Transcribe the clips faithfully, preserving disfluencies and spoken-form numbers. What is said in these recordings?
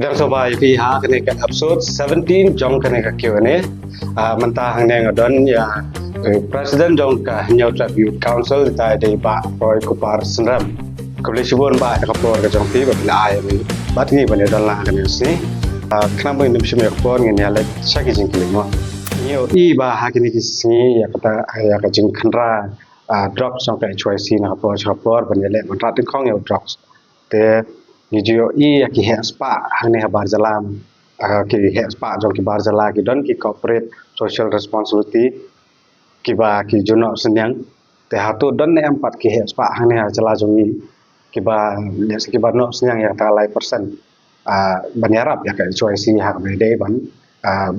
Dang soba ïa phi ha kane ka episode seventeen jong kane ka Q and A. Ah, mynta hangne nga don ïa, eh, President jong ka Hynñiewtrep Youth Council, ita dei Bah Roy Kupar Synrem. Khublei shibun Bah ïa ka por ka jong phi ba phi la ai ïa ngi bad ngi ban ïa don lang ha kane ka sngi. Ah, khnang ba ngin ym shim ïa ka por, ngin ïa leit sha ki jingkylli mo. Ngi ïohi ba ha kine ki sngi ïa kata, ïa ka jingkhynra, ah, drugs jong ka H Y C na ka por sha ka por ban ïa leh ban rat dyngkhong ïa u drugs. Te ngi ju ïohi ïa ki heh spah hangne ha bar jylla, ah, ki heh spah jong ki bar jylla ki don ki corporate social responsibility kiba ki ju noh synñiang. Te hato don ne em pat ki heh spah hangne ha jylla jong ngi kiba, let's say, kiba noh synñiang ïa kata lai percent, ah, ban ïarap ïa ka H Y C ha kaba dei ban, ah,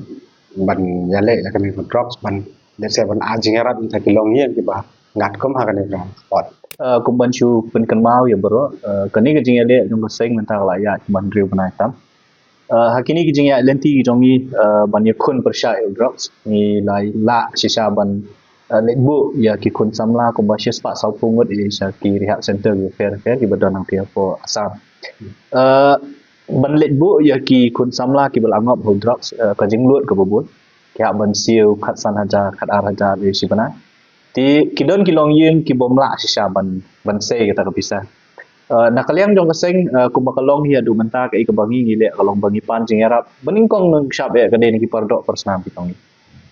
ban ïaleh ïa kane ka drugs, ban, let's say, ban ai jingïarap ïa ki longïing kiba ngat kum ha kane ka spot. Ah, kum ban shu pynkynmaw ïa baroh, ah, kane ka jingïaleh jong ka seng mynta ka la ïaid kumba hynriew bnai tam. Ah, ha kine ki jingïaid lynti ki jong ngi, ah, ban ïakhun pyrshah ïa u drugs, ngi la lah shisha ban, ah, leit buh ïa ki khun samla kumba shispah sawphew ngut ïa sha ki rehab center ki pher pher kiba don hangtei hapoh Assam. Ah, ban leit buh ïa ki khun samla kiba la ngop ha u drugs, ah, ka jinglut kaba bun. Ki hap ban siew khatsan hajar, khatar hajar ïa shi bnai. Te ki don ki longïing ki bym lah shisha ban, ban sei kata ka pisa. Eh, na ka liang jong ka seng, eh, kumba ka long hi haduh mynta, kaei kaba ngi ngi leh ka long ba ngi pan jingïarap ba nyngkong nyngshap eh ka dei na ki paradoh parasnam ki jong ngi.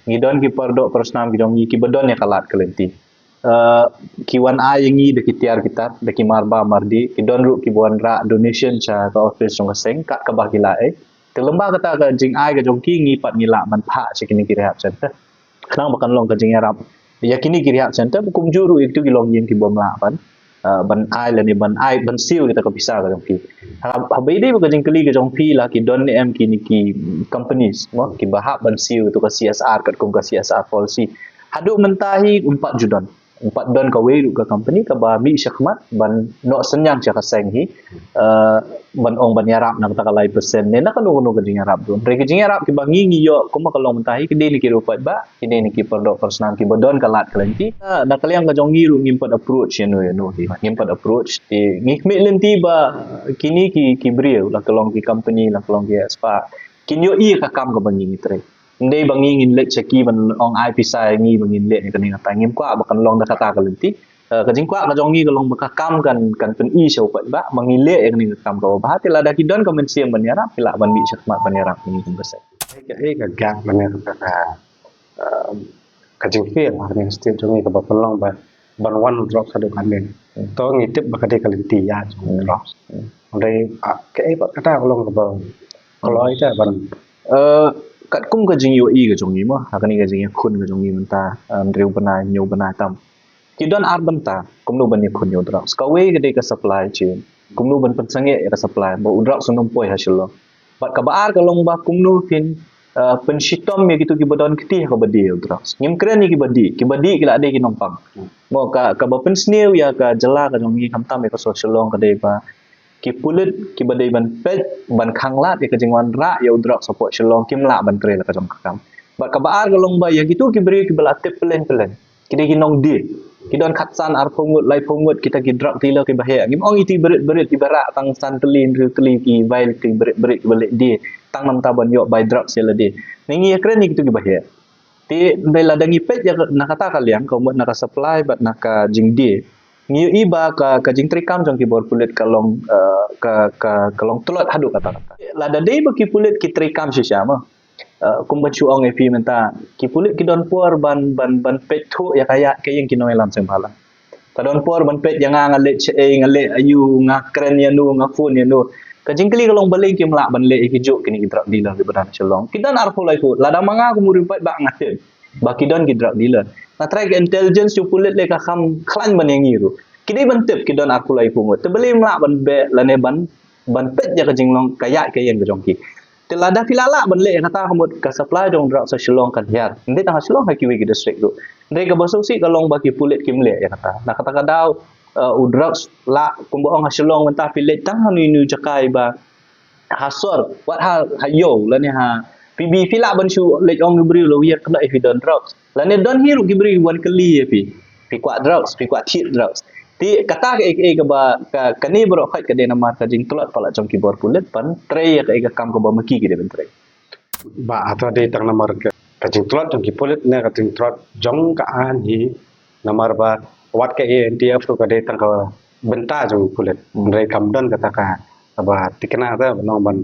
Ngi don ki paradoh parasnam ki jong ngi kiba don ïa ka lad ka lynti. Eh, ki wan ai ïa ngi da ki tiar ki tar, da ki marba mardih, ki don ruh kiba wanrah donation sha ka office jong ka seng kat kaba ki lah eh. Te lyngba kata ka jingai ka jong ki, ngi pat ngi lah ban phah sha kine ki rehab center. Khnang ba kan long ka jingïarap ïa kine ki rehab center, kumjuh ruh ïa kito ki longïing ki bym lah ban, ah, ban ai lane ban ai, ban siew kita ka pisa ka jong ki. Ha, haba ïadei bad ka jingkylli ka jong phi, la ki don ne em kine ki companies mo kiba hap ban siew ïa ka C S R katkum ka C S R policy. Haduh mynta hi ym pat ju don. Ym pat don kawei ruh ka company kaba mih shakhmat ban noh synñiang sha ka seng hi, eh, ban ong ban ïarap na kata ka lai percent ne na kano kano ka jingïarap ruh. Hynrei ka jingïarap kiba ngi ngi ïoh kumba ka long mynta hi, ki dei na ki riewpaidbah, ki dei na ki paradoh parasnam kiba don ka lad ka lynti. Na, na ka liang ka jong ngi ruh ngim pat approach ïano ïano hi. Ngim pat approach. Te ngi khmih lynti ba kine ki, ki briew, la ka long ki company, la ka long ki spah, kin ïohi ïa ka kam kaba ngi ngi trei. Ym dei ba ngi ngin leit sha ki ban ong ai pisa ïa ngi ba ngin leh ïa kane kata. Ngim kwah ba kan long da kata ka lynti. Eh, ka jingkwah ka jong ngi ka long ba ka kam kan, kan pyni sha u paidbah ba ngi leh ïa kane ka kam kaba bha. Te lada ki don ka mynsiem ban ïarap, ki lah ban mih shakhmat ban ïarap ïa ngi kum ka seng. Ei ka, ei ka gap lane ka, ka, eh, ka jingfail ha kane ka state jong ngi kaba pynlong ba ban wan u drugs haduh katne. To ngi tip ba ka dei ka lynti ïa jong u drugs. Hynrei, ah, kaei pat kata ka long kaba kloi te ban, eh, katkum ka jingïohi ka jong ngi mo, ha kane ka jingïakhun ka jong ngi mynta, eh, hynriew bnai, hynñiew bnai tam. Ki don ar bynta kumno ban ïakhun ïa u drugs. Kawei ka dei ka supply chain. Kumno ban pynsangeh ïa ka supply ba u drugs un ym poi ha Shillong. Bad kaba ar ka long ba kumno phin, eh, pynshitom ïa kito kiba don kti ha kaba die ïa u drugs. Ngim kren ïa kiba die, kiba die ki la dei ki nongpang. Mo ka, kaba pynsniew ïa ka jylla ka jong ngi khamtam ïa ka sor Shillong ka dei ba ki pulit kiba dei ban peit, ban khanglad ïa ka jingwanrah ïa u drugs hapoh Shillong, kim lah ban trei la ka jong ka kam. Bad kaba ar ka long ba ïa kito ki briew kiba la tip pyllein pyllein, ki dei ki nongdie. Ki don khatsan, arphew ngut, laiphew ngut kita ki drug dealer kiba heh. Ngim ong iti barit barit kiba rah tang san tylli, hynriew tylli, ki bai ki barit barit kiba leh die tang namar ban ïoh bai drugs ïa lade. Ngi ngi ïakren ïa kito kiba heh. Te hynrei lada ngi peit ïa ka, na kata ka liang, ka mut na ka supply bad na ka jingdie, ngi ïohi ba ka, ka jingtreikam jong ki bor pulit ka long, eh, ka, ka, ka long tlot haduh katta katta. Lada dei ba ki pulit ki treikam shisha mo, eh, kumba shu ong ïa phi mynta, ki pulit ki don por ban, ban, ban peit thuh ïa ka ïaid ka ïeng ki nongïalam seng bhalang. Ka don por ban peit ïa nga, nga leit shaei, nga leh aïu, nga kren ïano, nga phone ïano. Ka jingkylli ka long balei kim lah ban leh ïa ki juh kine ki drug dealer kiba don ha Shillong. Ki don arphew laiphew. Lada ma nga kum u riewpaidbah nga tip ba ki don ki drug dealer. Nga trai ka intelligence jong u pulit lei ka kham khlaiñ ban ïa ngi ruh. Ki dei ban tip ki don arphew laiphew ngut. Te balei kim lah ban beh lane ban, ban peit ïa ka jinglong ka ïaid ka ïeng ka jong ki. Te lada phi la lah ban leh ïa kata, ka mut ka supply jong drugs ha Shillong kan hiar. Ym dei tang ha Shillong, ha kiwei ki district ruh. Hynrei kaba sngewsih ka long ba ki pulit kim leh ïa kata. Na kata ka daw, eh, u drugs la kumba ong ha Shillong mynta phi leit tang ha inu inu jaka ba ha sor, wat ha, ha ïew lane ha P B phi lah ban shu leit ong ïa u briew la wiar kane phi don drugs. Lane don hi ruh ki briew wan kylli ïa phi. Phi kwah drugs, phi kwah thied drugs. Te kata ka ei ka ei kaba ka, kane baroh khoit ka dei namar ka jingtlot palat jong ki bor pulit ban trei ïa ka ei ka kam kaba ma ki ki dei ban trei. Ba ata dei tang namar ka, ka jingtlot jong ki pulit ne ka jingtlot jong ka aiñ hi, namar ba wat ka A N T F ruh ka dei tang ka bynta jong ki pulit. Hmm. Hynrei kam don kata ka, kaba thikna ta ba long ban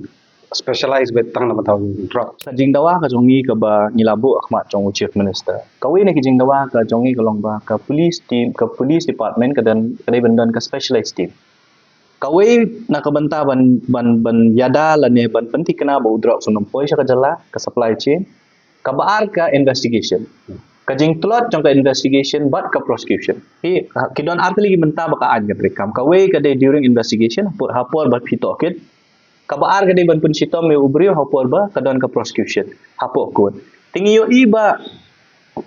specialize beit tang na bynta u drug. Ka jingdawa ka jong ngi kaba ngi la buh ha khmat jong u Chief Minister. Kawei na ki jingdawa ka jong ngi ka long ba ka police team, ka police department ka don, ka dei ban don ka specialized team. Kawei na ka bynta ban, ban, ban ïada lane ban pynthikna ba u drug un ym poi sha ka jylla, ka supply chain. Kaba ar ka investigation. Ka jingtlot jong ka investigation bad ka prosecution. Hi, ha, ki don ar tylli ki bynta ba ka aiñ ka treikam. Kawei ka dei during investigation, por, ha por ba phi tohkit. Kaba ar ka dei ban pynshitom ïa u briew ha por ba ka don ka prosecution hapoh court. Te ngi ïohi ba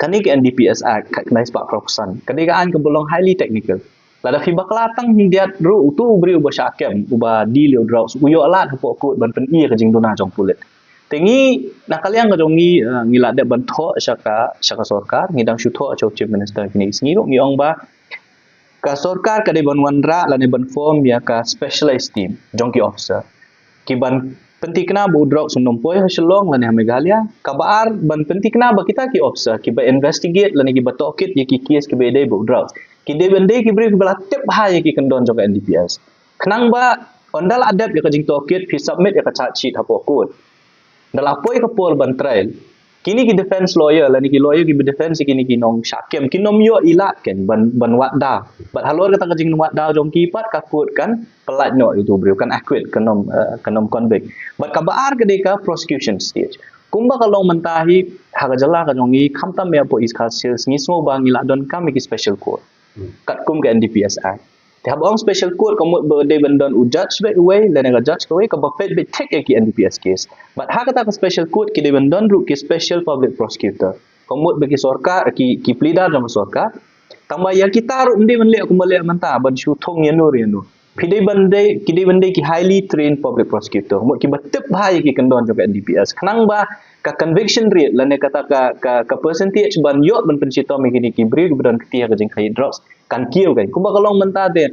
kane ka N D P S Act, ka khyndai spah phraphew san, ka dei ka aiñ kaba long highly technical. Lada phi bakla tang khyndiat ruh, uto u briew uba shah kem, uba deal ïa u drugs, u ïoh lad hapoh court ban pyni ïa ka jingduna jong pulit. Te ngi, na ka liang ka jong ngi, eh, ngi la dep ban thoh sha ka, sha ka sorkar, ngi dang shu thoh sha u Chief Minister kine ki sngi ruh, ngi ong ba ka sorkar ka dei ban wanrah lane ban form ïa ka specialized team jong ki officer ki ban pynthikna ba u drugs un ym poi ha Shillong lane ha Meghalaya. Kaba ar, ban pynthikna ba kita ki officer kiba investigate lane kiba tohkit ïa ki case kiba ïadei bad u drugs, ki dei ban dei ki briew kiba la tip bha ïa ki kyndon jong ka N D P S. Khnang ba ynda la dep ïa ka jingtohkit, phi submit ïa ka charge sheet hapoh court. Ynda la poi ka por ban trial, kine ki defense lawyer lane ki lawyer kiba defense ïa kine ki nongshah kem, kin ym ïoh i lad ken ban, ban wad daw. Bad halor kata ka jingwad daw jong ki pat, ka court kan pyllait noh ïa uto u briew, kan acquit, kan ym, eh, kan ym convict. Bad kaba ar ka dei ka prosecution stage. Kumba ka long mynta hi, ha ka jylla ka jong ngi, khamtam ïa hapoh East Khasi Hills, ngi sngew ba ngi la donkam ïa ki special court. Hmm. Katkum ka N D P S Act. Te haba ong special court, ka mut ba dei ban don u judge beit uwei, lane ka judge kawei, kaba peit beit thik ïa ki N D P S case. Bad ha kata ka special court, ki dei ban don ruh ki special public prosecutor. Ka mut ba ki sorkar, ki, ki pleader jong ka sorkar. Tang ba ïa kita ruh ym dei ban leh kumba leh mynta, ban shu thung ïano ïano. Ki dei ban dei, ki dei ban dei ki highly trained public prosecutor. Mut kiba tip bha ïa ki kyndon jong ka N D P S. Khnang ba ka conviction rate, lane kata ka, ka, ka percentage ban ïoh ban pynshitom ïa kine ki briew kiba don kti ha ka jingkhaïi drugs, kan kiew kan. Kumba ka long mynta te,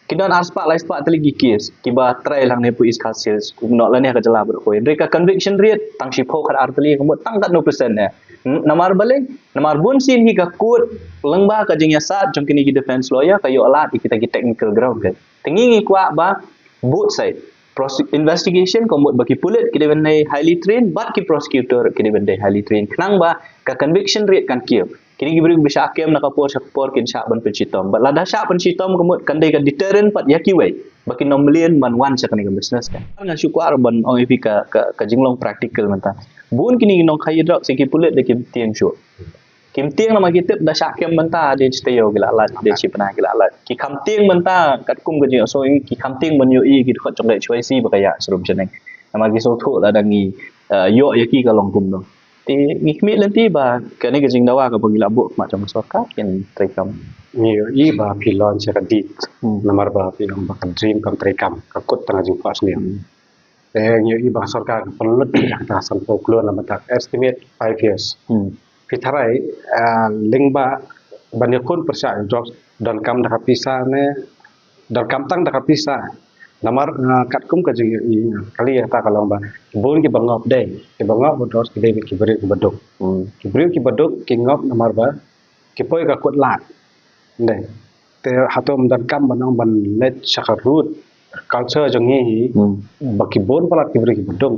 ki don ar spah lai spah tylli ki case kiba trial hangne hapoh East Khasi Hills, kumno lane ha ka jylla baroh kawei. Hynrei ka conviction rate tang shiphew khat ar tylli, ka mut tang katno percent eh. N-, namar balei? Namar bun sien hi ka court, lyngba ka jingïasad jong kine ki defense lawyer, ka ïoh lad ïa kita ki technical ground kan. Te ngi ngi kwah ba both side, prose-, investigation, ka mut ba ki pulit ki dei ban dei highly trained, bad ki prosecutor ki dei ban dei highly trained. Khnang ba ka conviction rate kan kiew. Kine ki briew kiba shah kem na ka por sha ka por kin shah ban pynshitom. Bad lada shah pynshitom, ka mut kan dei ka deterrent pat ïa kiwei ba kin ym mlien ban wan sha kane ka business kan. Nga shu kwah ban ong ïa phi ka, ka, ka jinglong practical mynta. Bun kine ki nongkhaïi drugs, ki pulit da kim tieng shuh. Kim tieng namar ki tip da shah kem mynta, dei shi taïew ki la lait, dei shi bnai ki la lait. Ki kham tieng mynta, katkum ka jingïohsngew, ki kham tieng ban ïohi ki dkhot jong ka H Y C ba ka ïaid sharum shaneng. Namar ki sngewthuh lada ngi, eh, ïoh ïa ki ka long kumno. Te ngi khmih lynti ba kane ka jingdawa kaba ngi la buh khmat jong ka sorkar kin treikam. Ngi ïohi ba phi launch ïa ka DEET. Hmm. Namar ba phi ong ba ka DREAM kam treikam, ka kut tang ka jingphohsniew. Hmm. Te ngi ïohi ba ka sorkar ka pynlut ïa kata sanphew klur na bynta ka estimate five years. Hmm. Phi tharai, eh, lyngba ban ïakhun pyrshah ïa u drugs, donkam da ka pisa ne, donkam tang da ka pisa. Namar, eh, katkum ka jingïohi, kali kata ka long ba bun kiba ngop dei, kiba ngop u drugs ki dei ki briew kiba duk. Hmm. Ki briew kiba duk ki ngop namar ba ki poi ka kut lad. Dei. Te hato ym donkam ban ong ban leit sha ka root culture jong ngi hi, hmm, ba ki bun palat ki briew kiba duk.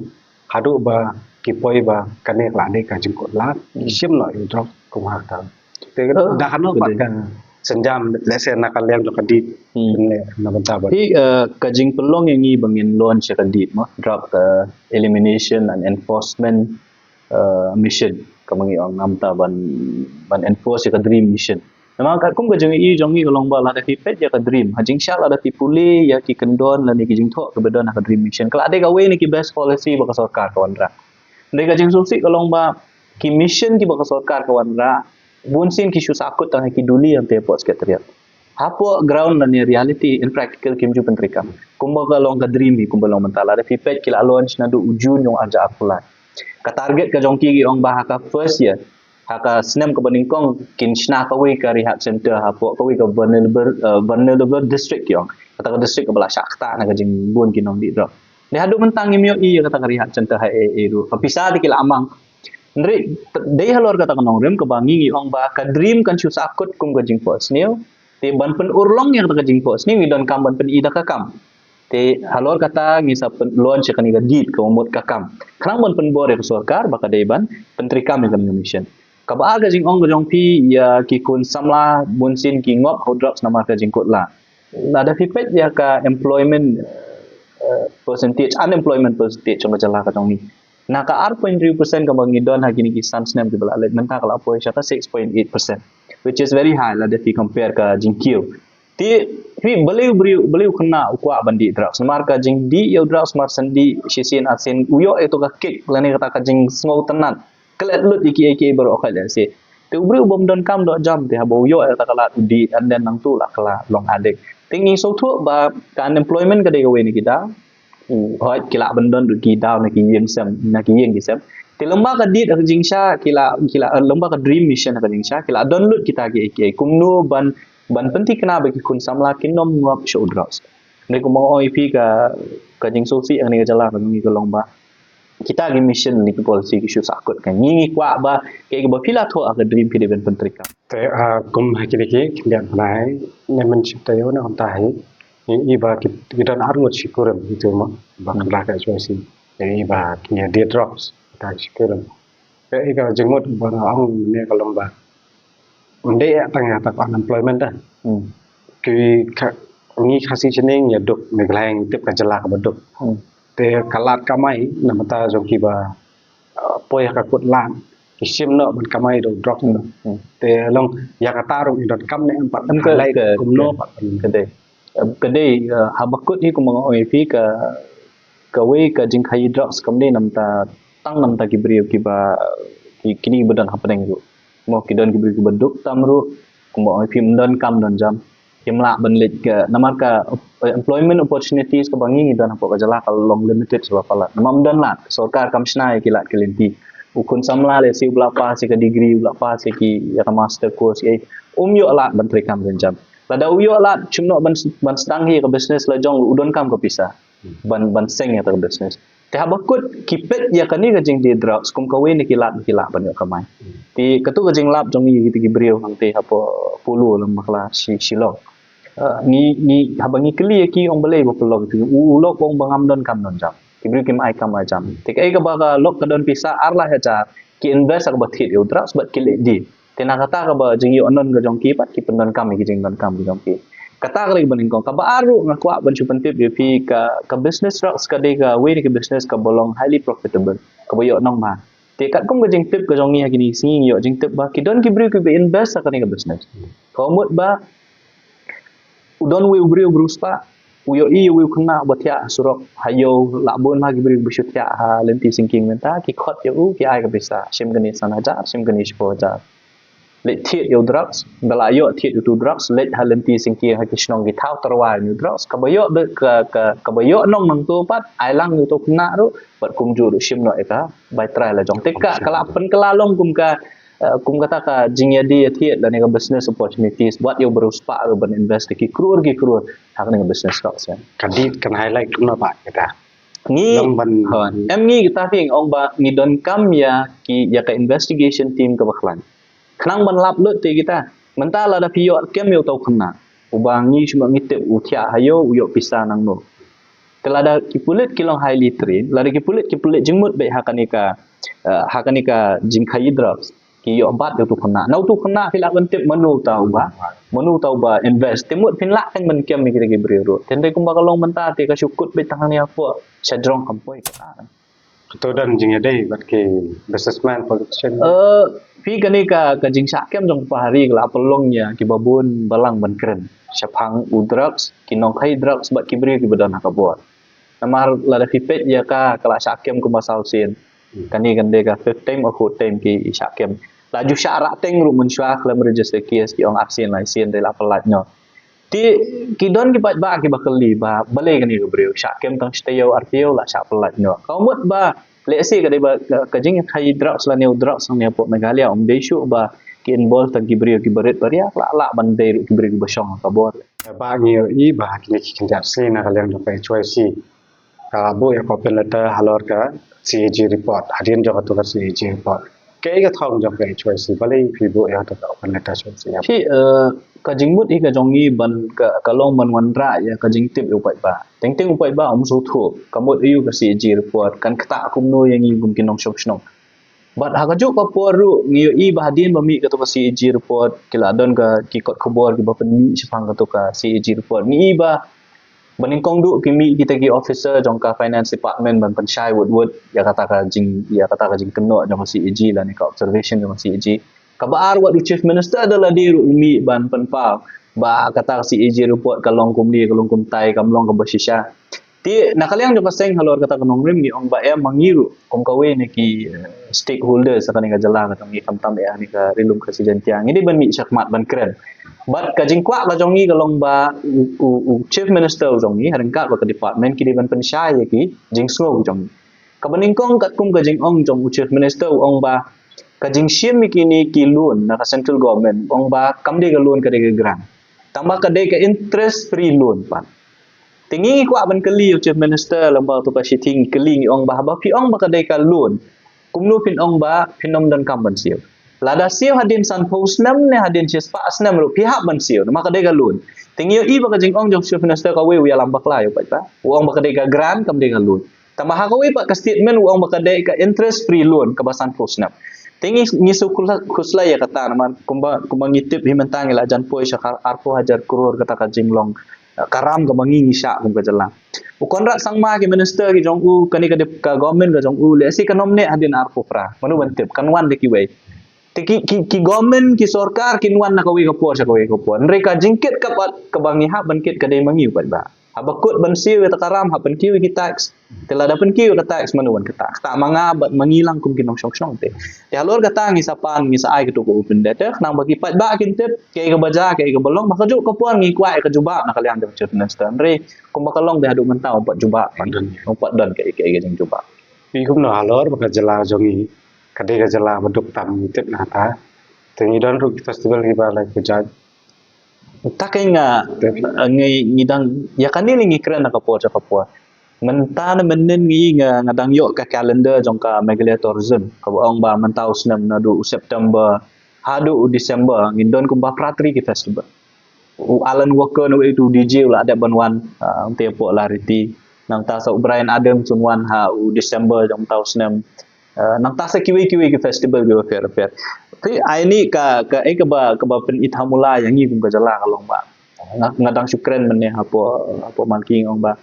Haduh ba ki poi ba kane ka la dei ka jingkut lad, hmm, ki shim noh ïa u drug kum ha ka. Te, oh, da kano pat ka synjam, let's say, na ka liang jong ka DEET, hmm, ne na bynta ba. Hi, eh, ka jingpynlong ïa ngi ba ngin launch ïa ka DEET mo, Drug, eh, Elimination and Enforcement, eh, Mission, kaba ngi ong, namar ban, ban enforce ïa ka DREAM Mission. Namar katkum ka jingïohi jong ngi ka long ba lada phi peit ïa ka DREAM, ha jingshah lada phi pule ïa ki kyndon lane ki jingthoh kiba don ha ka DREAM Mission, ka la dei kawei na ki best policy ba ka sorkar ka wanrah. Hynrei ka jingsngewsih ka long ba ki mission kiba ka sorkar ka wanrah, bun sien ki shu sahkut tang ha ki duli hangtei hapoh secretariat. Hapoh ground lane reality in practical kim ju pyntreikam. Kumba ka long ka DREAM hi, kumba long mynta, lada phi peit ki la launch naduh u June jong ar hajar arphew lai. Ka target ka jong ki, ki ong ba ha ka first year, Ha ka snem kaba nyngkong kin shna kawei ka rehab center hapoh kawei ka vulnerable, uh, vulnerable district ki ong. Kata ka district kaba la shah ktah na ka jingbun ki nongdih drug. Te haduh mynta ngim ïohi ïa kata ka rehab center ha ei ei ruh. Ka pisa te ki la amang. Hynrei dei halor kata ka nongrim kaba ngi ngi ong ba ka dream kan shu sahkut kum ka jingphohsniew. Te ban pynurlong ïa kata ka jingphohsniew ngi donkam ban pyni da ka kam. Te halor kata ngi sa pyn-, launch ïa kane ka deed kaba mut ka kam. Khnang ban pynbor ïa ka sorkar ba ka dei ban pyntreikam ïa kane ka mission. Kaba ar ka jingong ka jong phi ïa ki khun samla bunsien ki ngop ha u drugs namar ka jingkut la. Lada phi peit ïa ka employment, eh, percentage, unemployment percentage jong ka jylla ka jong ngi. Na ka ar point three percent kaba ngi don ha kine ki san snem kiba la leit mynta ka la poi sha ka six point eight percent, which is very high lada phi compare ka jingkiew. Te phi balei u briew, balei u khynnah u kwah ban dih drugs? Namar ka jingdih ïa u drugs mar shen dih shisien arsien u ïoh ïa to ka kick lane kata ka jingsngewtynnat. Klet lut ïa kiei kiei baroh ka lehse. Te u briew u bym donkam doh jam te haba u ïoh ïa kata ka lad u dih and then nangtu la ka la long addict. Te ngi sngewthuh ba ka unemployment ka dei kawei na ki daw. U hoi ki lah ban don lut ki daw na ki ïing sem, na ki ïing ki sem. Te lymba ka dih ha ka jingshisha ki la, ki la, lymba ka dream mission ha ka jingshisha ki la don lut kita kiei kiei kumno ban, ban pynthikna ba ki khun samla kin ym ngop sha u drugs. Hynrei kumba nga ong ïa phi ka, ka jingsngewsih hangne ka jylla ka jong ngi ka long ba kita ki mission ne ki policy ki shu sahkut ka ngi ngi kwah ba kaei kaba phi la thoh ha ka dream phi dei ban pyntreikam. Te, ah, kum ha kine ki khyndiat bnai ne mynshwa taïew ne kumta hi. Ngi i ba ki, ki don arngut shi kurim itu mo ba kylla ka H Y C. Ngi i ba ki dih drugs ka shi kurim. Te i ka jingmut ba nga ong ne ka long ba ym dei tang ïa kata ka unemployment da. Hmm. Ki ka, ngi Khasi Shnong ïa duk, Meghalaya ngi tip ka jylla kaba duk. Hmm. Te ka lad kamai namar ta jong kiba, uh, poi ha ka kut lad ki shim noh ban kamai da u drug. Hmm. Hmm. Te long ïa kata ruh ngi donkam ne em pat, em ka, highlight ka, kumno ka, pat. Ka dei. Em, ka dei, uh, haba kut hi kumba nga ong ïa phi ka, kawei ka jingkhaïi drugs kam dei namar ta tang namar ta ki briew kiba, ki, kine kiba don hapdeng ruh. Mo ki don ki briew kiba duk tam ruh, kumba ong ïa phi ym donkam don jam. Kim lah ban leit ka, namar ka, eh, employment opportunities kaba ngi ngi don hapoh ka jylla ka long limited shuwa palat. Namar ym don lad, sorkar kam shna ïa ki lad ki lynti. U khun samla lehse u la pass ïa ka degree, u la pass ïa ki, ïa ka master course, eh, um ïoh lad ban treikam don jam. Lada u ïoh lad, shim noh ban, ban sdang hi ïa ka business la jong u donkam ka pisa. Ban, ban seng ïa ka business. Te haba kut ki peit ïa kane ka jingdih drugs kum kawei na ki lad ba ki lah ban ïoh kamai. Te kato ka jinglap jong ngi kita ki briew hangtei hapoh Polo lem bakla Shi-, Shillong. Eh, ngi, ngi, haba ngi kylli ïa ki ong balei ba pynlong ïa ki. U, u lok ong ba ngam donkam don jam. Ki briew kim ai kam ai jam. Te kaei kaba ka lok ka don pisa ar lai hajar ki invest ha kaba thied ïa u drugs bad ki leit die. Te na kata kaba jingïoh non ka jong ki pat ki pyndonkam ïa ki jingdonkam ka jong ki. Kata ka dei kaba nyngkong. Kaba ar ruh nga kwah ban shu pyntip ïa phi ka, ka business drugs ka dei kawei na ki business kaba long highly profitable, kaba ïoh nongman. Te katkum ka jingtip ka jong ngi ha kine ki sngi ngi ïoh jingtip ba ki don ki briew kiba invest ha kane ka business. Ka mut ba u don uwei u briew u riewspah, u ïohi ïa uwei u khynnah uba thiah ha surok, ha ïew, la bun ma ki briew ba shu thiah ha lynti syngkien mynta, ki khot ïa u, ki ai ka pisa, shim kane san hajar, shim kane shiphew hajar. Leit thied ïa u drugs, ba la ïoh thied ïa u drugs, leit ha lynti syngkien ha ki shnong ki thaw tyrwa ïa u drugs, kaba ïoh ba, ka, ka, kaba ïoh nong nangto pat, ai lang ïa uto u khynnah ruh, bad kumjuh ruh shim noh ïa ka bai trai la jong. Te ka, ka la pynkylla long kum ka, eh, kum kata ka jingïadie ïathied lane ka business opportunities, wat ïa u riewspah ruh ban invest ki klur ki klur ha kane ka business stock sien. Ka dei kan highlight kumno ba kita. Ngi, long ban, hoi. Em ngi kita phi ong ba ngi donkam ïa ki, ïa ka investigation team kaba khlaiñ. Khnang ban lap lut te kita. Mynta lada phi ïoh kem ïa uto u khynnah uba ngi shu ngi tip u thiah ha ïew u ïoh pisa nangno. Te lada ki pulit ki long highly trained, lada ki pulit ki pulit jingmut beit ha kane ka, eh, ha kane ka jingkhaïi drugs, ki ïoh bat ïa uto u khynnah. Na uto u khynnah phi lah ban tip mano uta uba, mano uta uba invest. Te mut phin lah tang ban kem ïa kita ki briew ruh. Te hynrei kumba ka long mynta te ka shu kut beit tang hangne hapoh, sha jrong kam poi kata. Kato don jingïadei bad ki businessman, politician. Eh, phi kane ka, ka jingshah kem jong ka pahari ka la pynlong ïa kiba bun balang ban kren shaphang u drugs, ki nongkhaïi drugs bad ki briew kiba don ha ka bor. Namar lada phi peit ïa ka, ka la shah kem kumba saw sien. Hmm. Kane kan dei ka fifth time or fourth time ki shah kem. La ju shah rah teng ruh mynshuwa khlem register case ki ong arsien laisien dei la pyllait noh. Te ki don ki paidbah kiba kylli ba balei kane ka briew shah kem tang shi taïew ar taïew la shah pyllait noh. Ka mut ba lehse ka dei ba ka, ka jingïakhaïi drugs lane u drugs hangne hapoh Meghalaya um dei shuh ba ki involve tang ki briew kiba rit ba riak, lah lah ban dei ruh ki briew kiba shong ha ka bor. Ba ngi ïohi ba ha kine ki kynja sngi na ka liang jong ka H Y C ka buh ïa ka open letter halor ka C A G report. Hadien jong kato ka C A G report, kaei ka thong jong ka H Y C, balei phi buh ïa kato ka open letter shuh shuh? Phi, eh, ka jingmut hi ka jong ngi ban ka, ka long ban wanrah ïa ka jingtip ïa u paidbah. Teng teng u paidbah um sngewthuh ka mut aïu ka C A G report, kan ktah kumno ïa ngi kum ki nongshong shnong. Bad ha kajuh ka por ruh ngi ïohi ba hadien ba mih kato ka C A G report, ki la don ka, ki kot khubor kiba pynmih shaphang kato ka C A G report. Ngi ïohi ba ba nyngkong duh ki mih kita ki officer jong ka finance department ban pynshai wut wut ïa kata ka jing, ïa kata ka jingkynnoh jong ka C A G lane ka observation jong ka C A G. Kaba ar, wat u Chief Minister da lade ruh u mih ban pynpaw ba kata ka C A G report ka long kumne, ka long kumtai, kam long kaba shisha. Te na ka liang jong ka seng halor kata ka nongrim ngi ong ba em, ma ngi ruh kum kawei na ki, eh, stakeholders ha kane ka jylla ka jong ngi, khamtam eh ha kane ka Ri Lum Khasi Jaiñtia, ngi dei ban mih shakhmat ban kren. Bad ka jingkwah ka jong ngi ka long ba u, u, u Chief Minister u jong ngi, ha ryngkat bad ka department, ki dei ban pynshai ïa ki jingsngew ki jong ngi. Kaba nyngkong, katkum ka jingong jong u Chief Minister, u ong ba ka jingshim ïa kine ki loan na ka central government, u ong ba kam dei ka loan, ka dei ka grant. Tangba ka dei ka interest free loan pat. Te ngi ngi kwah ban kylli ïa u Chief Minister lyngba kato ka shithi, ngi kylli, ngi ong ba haba phi ong ba ka dei ka loan, kumno phin ong ba phin ym donkam ban siew? Lada siew hadien sanphew snem ne hadien shispah snem ruh phi hap ban siew, namar ka dei ka loan. Te ngi ïohi ba ka jingong jong u Chief Minister kawei u ïalam bakla ïa u paidbah. U ong ba ka dei ka grant, kam dei ka loan. Tangba ha kawei pat ka statement u ong ba ka dei ka interest free loan kaba sanphew snem. Te ngi, ngi shu khuslai, khuslai ïa kata, namar kumba, kumba ngi tip hi mynta ngi la jan poi sha ka arphew hajar klur kata ka jinglong, eh, ka ram kaba ngi ngi shah kum ka jylla. U Conrad Sangma, ki minister ki jong u, kane ka dei ka government ka jong u, lehse kan ym neh hadien arphew phra. Mano ban tip, kan wan da kiwei. Te ki, ki, ki government, ki sorkar kin wan na kawei ka por sha kawei ka por. Hynrei ka jingkit ka pat kaba ngi hap ban kit ka dei ma ngi u paidbah. Haba kut ban siew ïa kata ka ram, hap pynkiew ïa ki tax. Te lada pynkiew ïa ka tax, mano ban ktah? Ktah ma nga bad ma ngi lang kum ki nongshong shnong te. Te halor kata ngi sa pan, ngi sa ai kato ka open letter, khnang ba ki paidbah kin tip kaei kaba jia, kaei kaba long. Ba kajuh ka por ngi kwah ïa ka jubab na ka liang jong u Chief Minister. Hynrei kumba ka long te haduh mynta ym pat jubab, ym pat don kaei kaei ka jingjubab. Phi kumno halor ba ka jylla jong ngi ka dei ka jylla ba duk tam, ngi tip na kata? Te ngi don ruh ki festival kiba la pynjah. Te kein nga, ngi, ngi dang, ïa kane ngi kren na ka por sha ka por. Mynta ne mynnin ngi, nga, nga dang ïoh ka calendar jong ka Meghalaya Tourism kaba ong ba mynta u snem naduh u September haduh u December ngin don kumba phra tylli ki festival. U Alan Walker, u, u D J u la dep ban wan, ah, u te hapoh Lariti. Nangta sa u Bryan Adams un wan ha u December jong mynta u snem. Ah, nangta sa kiwei kiwei ki festival kiba pher pher. Te ai ni ka, ka, eh, kaba, kaba pynithamula ïa ngi kum ka jylla ka long ba nga, nga dang shu kren mynne hapoh, hapoh Malki, nga ong ba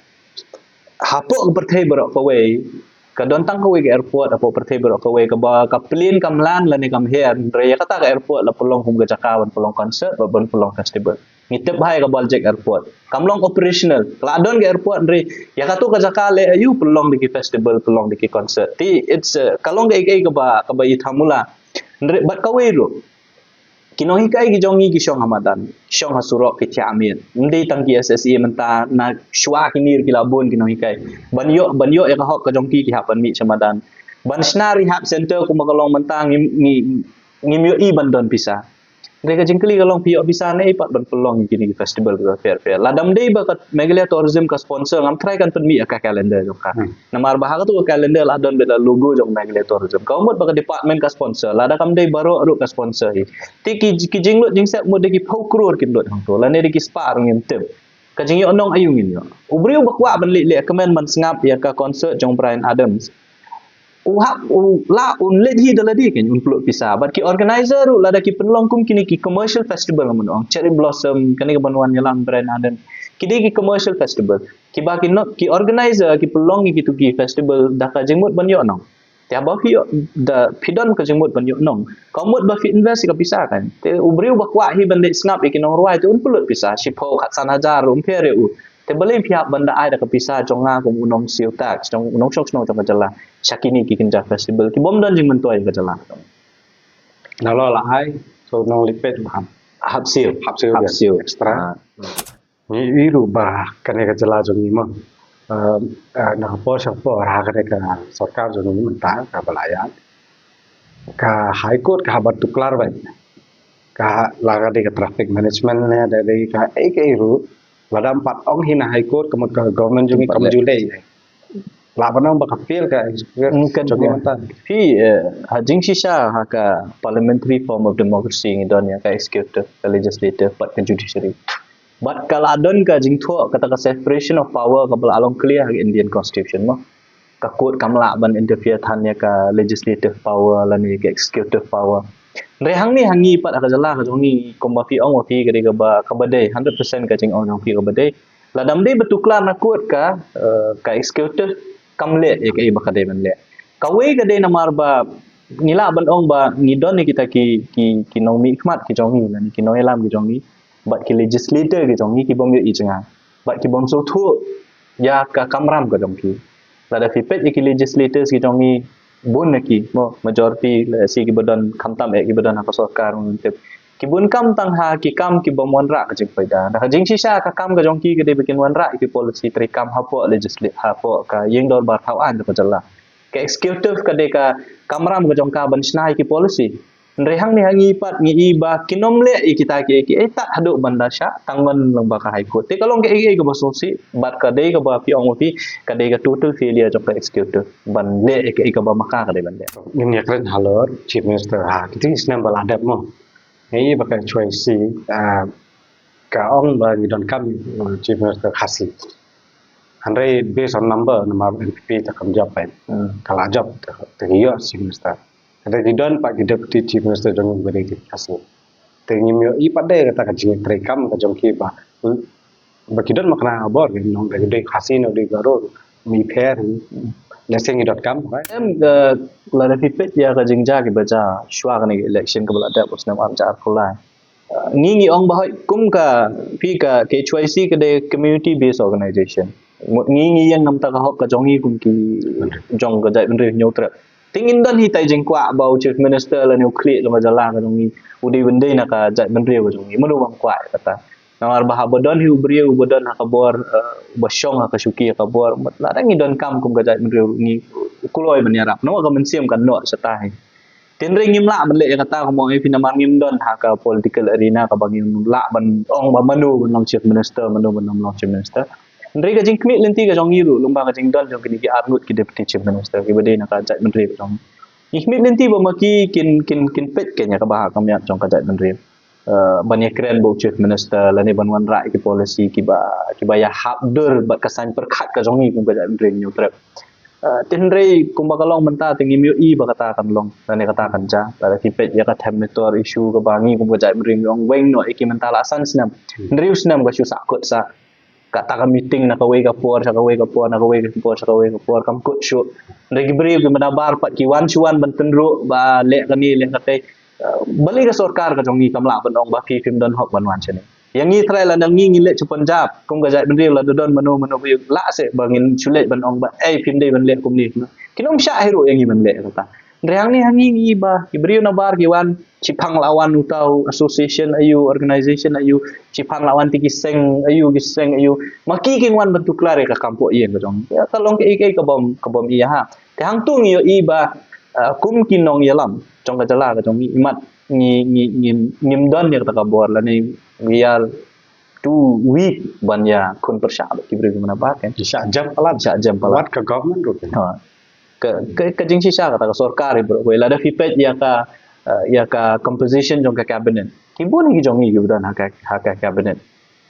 hapoh ka pyrthei baroh kawei ka don tang kawei ka airport hapoh pyrthei baroh kawei, kaba ka plane kam land lane kam her, hynrei ïa kata ka airport la pynlong kum ka jaka ban pynlong concert bad ban pynlong festival. Ngi tip bha ïa ka Baljek Airport, kam long operational. Ka la don ka airport, hynrei ïa kato ka jaka leh aïu? Pynlong da ki festival, pynlong da ki concert. Te it's, uh, ka long kaei kaei kaba, kaba ithamula. Hynrei bad kawei ruh, ki nonghikai ki jong ngi ki shong ha madan, shong ha surok, ki thiah miet. Ym dei tang ki S S A mynta, na shuwa kine ruh ki la bun ki nonghikai. Ban ïoh, ban ïoh ïa ka hok ka jong ki, ki hap ban mih sha madan. Ban shna rehab center kumba ka long mynta, ngi, ngi, ngim ïohi ban don pisa. Hynrei ka jingkylli ka long, phi ïoh pisa naei pat ban pynlong ïa kine ki festival kiba pher pher? Lada ym dei ba ka Meghalaya Tourism ka sponsor, ngam tharai kan pynmih ïa ka calendar jong ka. Hmm. Namar ba ha kato ka calendar la don beit la logo jong Meghalaya Tourism. Ka mut ba ka department ka sponsor, lada kam dei baroh ruh ka sponsor hi. Te ki, ki jinglut jingsep mut da ki phew klur kin lut hangto, lane da ki spah ruh ngim tip. Ka jingïohnong aïu ngin ïoh? U briew ba kwah ban leit lehkmen ban sngap ïa ka concert jong Bryan Adams, u hap, u lah, un leit hi da lade, kein un pynlut pisa. Bad ki organizer ruh, lada ki pynlong kum kine ki commercial festival, mano, Cherry Blossom, kane ka ban wan ïalam Bryan Adams, ki dei ki commercial festival. Kiba ki no-, ki organizer ki pynlong ïa kito ki festival da ka jingmut ban ïohnong. Te haba phi ïoh, da phi don ka jingmut ban ïohnong, ka mut ba phi invest ïa ka pisa, kein. Te u briew ba kwah hi ban leit sngap ïa ki nongrwai, te un pynlut pisa, shiphew, khatsan hajar, un pher ïa u. Te balei phi hap ban da ai da ka pisa jong nga kum u nongsiew tax, jong u nongshong shnong jong ka jylla, sha kine ki kynja festival kibym don jingmyntoi ïa ka jylla. Nalor la ai, so nongleit peit ba hap, hap siew, hap siew, hap siew extra. Ah. Ngi ïohi ruh ba kane ka jylla jong ngi mo, eh, eh, na ka por sha ka por ha kane ka sorkar jong ngi mynta kaba la ïaid, ka High Court ka hap ban tuklar beit. Ka la ka dei ka traffic management ne, da dei ka ei ka ei ruh, lada ym pat ong hi na High Court ka mut ka government jong ngi kam ju leh. Lah ban ong ba ka fail ka executive. Phi, eh, ha jingshisha ha ka parliamentary form of democracy ngi don ïa ka executive, ka legislative bad ka judiciary. Bad ka la don ka jingthoh kata ka separation of power kaba la long clear ha ka Indian Constitution mo. Ka court kam lah ban interfere than ïa ka legislative power lane ka executive power. Hynrei hangne ha ngi pat ha ka jylla ka jong ngi, kumba phi ong wa phi, ka dei kaba, kaba dei, hundred percent ka jingong jong phi kaba dei. Lada ym dei ba tuklar na court ka, eh, ka executive kam leh ïa kaei ba ka dei ban leh. Kawei ka dei namar ba ngi lah ban ong ba ngi don ïa kita ki, ki, ki nongmihkhmat ki jong ngi lane ki nongïalam ki jong ngi bad ki legislator ki jong ngi ki bym ïohi jngai bad ki bym sngewthuh ïa ka kamram ka jong ki. Lada phi peit ïa ki legislators ki jong ngi, bun na ki mo, majority la shi kiba don, khamtam eh kiba don ha ka sorkar, ngi tip ki bun kam tang ha ki kam ki bym wanrah ka jingfaida. Da ka jingshisha ka kam ka jong ki ka dei ba kin wanrah ïa ki policy treikam hapoh legislate, hapoh ka ïing dorbar thaw aiñ ka jylla. Ka executive ka dei ka kamram ka jong ka ban shna ïa ki policy. Hynrei hangne ha ngi pat ngi i ba kin ym leh ïa kita ki, ki, eh, tad haduh ban da shah tang ngan lang ba ka High Court. Te ka long kaei kaei kaba sngewsih bad ka dei kaba phi ong wa phi, ka dei ka total failure jong ka executive ban leh ïa kaei kaba ma ka ka dei ban leh. Ngin ïakren halor Chief Minister ha kiti ki snem ba la dep mo. Ngi i ba ka H Y C, ah, ka ong ba ngi donkam, uh, Chief Minister Khasi. Hynrei based on number namar N P P te kam jop, eh. Hmm. Ka la jop te, te ki ïoh Chief Minister. Te ki don pat ki Deputy Chief Minister jong ngi ba dei ki Khasi. Te ngim ïohi pat de kata ka jingtreikam ka jong ki ba, hmm, ba ki don makna bor ki nong, da ki dei Khasi ne dei Garo, mi pher, hmm. Lehse ngi donkam, right? Em, eh, lada phi peit ïa ka jingjia kiba jia shuwa kane ka election kaba la dep u snem ar hajar arphew lai. Uh, ngi ngi ong ba hoi kum ka, phi, ka, ka H Y C ka dei community based organization. Ngi ngi ïeng namar ka hok ka jong ngi kum ki jong ka jaitbynriew Hynñiewtrep. Te ngin don hi tai jingkwah ba u Chief Minister lane u khlieh jong ka jylla ka jong ngi u dei ban dei na ka jaitbynriew ka jong ngi. Mano bym kwah kata. Namar ba haba don hi u briew uba don ha ka bor, uh, uba shong ha ka shuki ha ka bor, lada ngi donkam kum ka jaitbynriew ngi kloi ban ïarap. Namar ka mynsiem kan noh shata hi. Te hynrei ngim lah ban leh ïa kata, kumba ong ïa phi, namar ngim don ha ka political arena kaba ngin lah ban ong ba mano ban long Chief Minister, mano ban long Chief Minister. Hynrei ka jingkhmih lynti ka jong ngi ruh lyngba ka jingdon jong kine ki arngut ki Deputy Chief Minister kiba dei na ka jaitbynriew ka jong ngi. Ngi khmih lynti ba ma ki kin, kin, kin peit kane ïa kaba ha khmat jong ka jaitbynriew. Eh, ban ïakren bad u Chief Minister lane ban wanrah ïa ki policy kiba, kiba ïahap dur bad ka saiñ pyrkhat ka jong ngi kum ka jaitbynriew Hynñiewtrep. Eh, te hynrei kumba ka long mynta te ngim ïohi ba kata kan long lane kata kan jia. Lada phi peit ïa ka Them Metor issue kaba ngi kum ka jaitbynriew ngi ong weng noh ïa ki mynta la san snem. Hmm. Hynriew snem ka shu sahkut sah. Kata ka meeting na kawei ka por sha kawei ka por, na kawei ka por sha kawei ka por, kam kut shuh. Hynrei ki briew kiba nabar pat ki wan shu wan ban tynruh ba leh kane leh katei. Eh, balei ka sorkar ka jong ngi kam lah ban ong ba phi phim don hok ban wan shane. Ïa ngi trai lada ngi ngi leit sha Punjab kum ka jaitbynriew, lada don mano mano briew lah seh ba ngin shu leit ban ong ba ei phim dei ban leh kumne. Kin ym shah hi ruh ïa ngi ban leh kata. Hynrei hangne ha ngi ngi ba ki briew nabar ki wan shipang la wan uta u association aiu, organization aiu, shipang la wan te ki seng aiu, ki seng aiu. Ma ki kin wan ban tuklar ïa ka kam pok ïing ka jong. Ïa ka long kaei kaei ka bym, ka bym ïa ha. Te hangtu ngi ïohi ba, ah, kum ki nongïalam jong ka jylla ka jong ngi, imat ngi, ngi, ngi, ngim don ïa kata ka bor lane we are too weak ban ïakhun pyrshah bad ki briew kiba nabar kan. Shah jem palat. Shah jem palat. Wat ka government ruh kan. Ha. Ka, ka, ka jingshisha kata ka sorkar hi bro. Lada phi peit ïa ka, eh, ïa ka composition jong ka cabinet. Ki bun ki jong ngi kiba don ha ka, ha ka cabinet.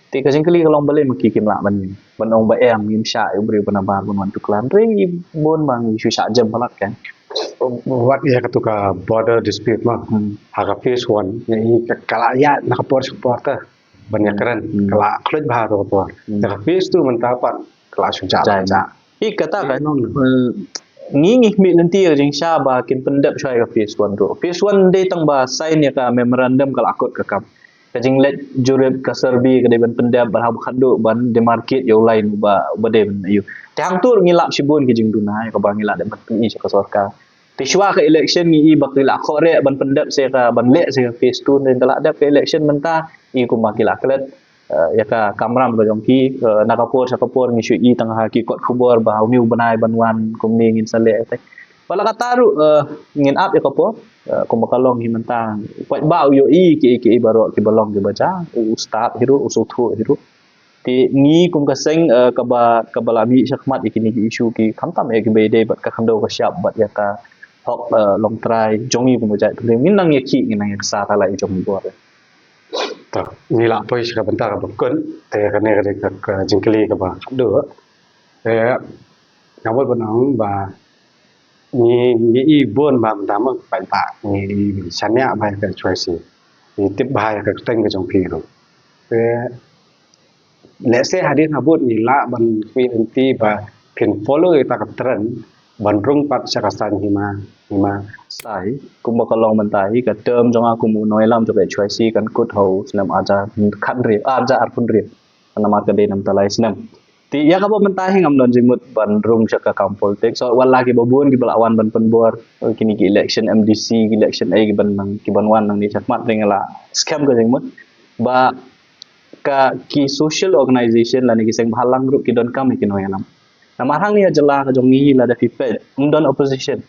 Te ka jingkylli ka long balei ma ki kim lah ban, ban ong ba em ngim shah ïa u briew ba nabar ban wan tuklar. Hynrei bun ba ngi shu shah jem palat kan. Wat ïa katu ka border dispute ma. Hmm. Ha ka phase one, ïa i ka, ka la ïaid na ka por sha ka por te ban ïakren. Hmm. Ka la khluit bha ha ka por. Hmm. Ïa ka phase two mynta pat ka la shu jah. Jah, jah. Ïa kata kan, eh, ngi ngi khmih lynti ïa ka jingshisha ba kin pyndep shuwa ïa ka phase one ruh. Phase one dei tang ba sign ïa ka memorandum, ka la kut ka kam. Ka jingleit jurip, ka survey ka dei ban pyndep, bad haba khatduh ban demarcate ïa u line uba, uba dei ban ïoh. Te hangtu ngi lap shibun ki jingduna ïa kaba ngi la dep ban pyni sha ka sorkar. Te shuwa ka election ngi i ba ki la khohreh ban pyndep sha ka, ban leh sha ka phase two, te la dep ka election mynta i kumba ki la klet. eh, ïa ka kamram ka jong ki, eh, na ka por sha ka por ngi shu i tang ha ki kot khubor ba une u bnai ban wan kumne ngin sa leh te. Ba la kata ruh, eh, ngin ap ïa ka por, eh, kumba ka long hi mynta. Pat ba u ïohi ki, ki baroh ki ba long ki ba ja, u stad hi ruh, u sngewthuh hi ruh. Te ngi kum ka seng, eh, kaba, kaba la mih shakhmat ïa kine ki issue ki khamtam ïa ki ba ïadei bad ka khyndew ka shyiap bad ïa ka hok, eh, longtrai jong ngi kum ka jaitbynriew. Ngin nang ïa ki, ngin nang ïa ksa ta la i jong ngi bor. To, ngi la poi sha ka bynta kaba kut, te kane ka dei ka, ka jingkylli kaba khatduh. Te nga bud ban ong ba ngi, ngi i bun ba mynta ma paidbah ngi i shaniah ba ïa ka H Y C. Ngi tip ba ïa ka kyrteng ka jong phi ruh. Te lehse hadien habud ngi lah ban khmih lynti ba phin follow ïa ka trend ban rung pat sha ka saiñ hima, hima. Sai, kumba ka long mynta hi ka term jong nga kum u nongïalam jong ka H Y C kan kut ha u snem arhajar khathynriew, arhajar arphew hynriew. Namar ka dei na bynta lai snem. Te ïa kaba mynta hi ngam don jingmut ban rung sha ka kam politics. So wat la kiba bun kiba la wan ban pynbor, eh, kine ki election M D C, ki election A kiban nang, kiban wan nangne shakhmat, te nga la skhem ka jingmut ba ka ki social organization lane ki seng bhalang ruh ki donkam ïa ki nongïalam. Namar hangne ha jylla ka jong ngi lada phi peit, ym don opposition.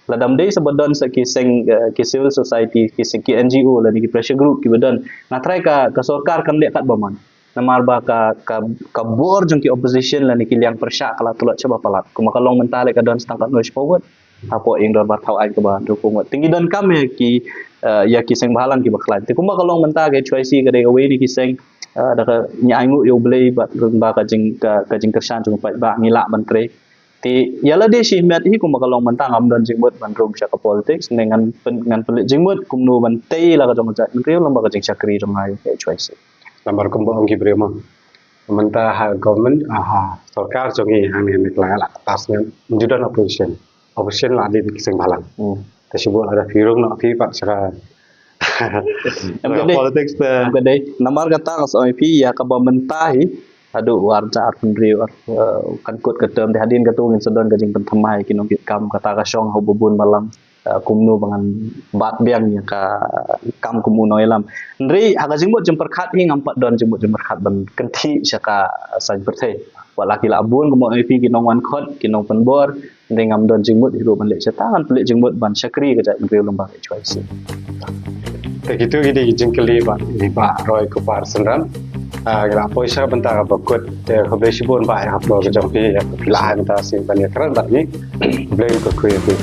Lada ym dei sa ba don sa ki seng, eh, ki civil society, ki seng, ki N G O lane ki pressure group kiba don, nga tharai ka, ka sorkar kan leh katba mon. Namar ba ka, ka, ka bor jong ki opposition lane ki liang pyrshah ka la tlot shaba palat. Kumba ka long mynta leh ka don sa tang katno shiphew vote hapoh ïing dorbar thaw aiñ kaba hynriewphew ngut. Te ngi donkam ïa ki, eh, ïa ki seng bhalang kiba khlaiñ. Te kumba ka long mynta ka H Y C ka dei kawei na ki seng, eh, da ka ngi ainguh ïa U Blei bad lyngba ka jing, ka, ka jingkyrshan jong u paidbah ngi lah ban trei. Te ïa lade shimet hi kumba ka long mynta ngam don jingmut ban rung sha ka politics, ne ngan pyn, ngan pynleit jingmut kumno ban tei la ka jong ka jaitbynriew lyngba ka jingshakri jong nga ïa ka H Y C. Namar kumba ong ki briew ma mynta ha government, ah, ha sorkar jong ngi hangne ne ka la, la pass ne ym ju don opposition. Opposition la dei ki seng bhalang. Hmm. Te shu buh lada phi rung noh phi pat sha ka, em ka dei, politics te. Em ka dei. Namar kata nga sa ong ïa phi ïa kaba mynta hi haduh arhajar arphew hynriew, eh, kan kut ka term, te hadien kata ngin sa don ka jingpynthymmai ki nongkitkam, kata ka shong ha uba bun balang, eh, kumno ba ngan bat biang ïa ka kam kum u nongïalam. Hynrei ha ka jingmut jingpyrkhat hi ngam pat don jingmut jingpyrkhat ban kynthih sha ka saiñ pyrthei. Wat la ki la bun kumba ong ïa phi ki nongwan khot, ki nongpynbor, hynrei ngam don jingmut hi ruh ban leh shata, ngan pynleit jingmut ban shakri ka jaitbynriew lyngba ka H Y C. Te kitu ki dei ki jingkylli ba i Bah Roy Kupar Synran. Ah, ngi la poi sha ka bynta kaba kut, te khublei shibun Bah ïa ka por ka jong phi, ïa ka phi la ai mynta sien ban ïakren bad ngi. Khublei, khublei ïa phi.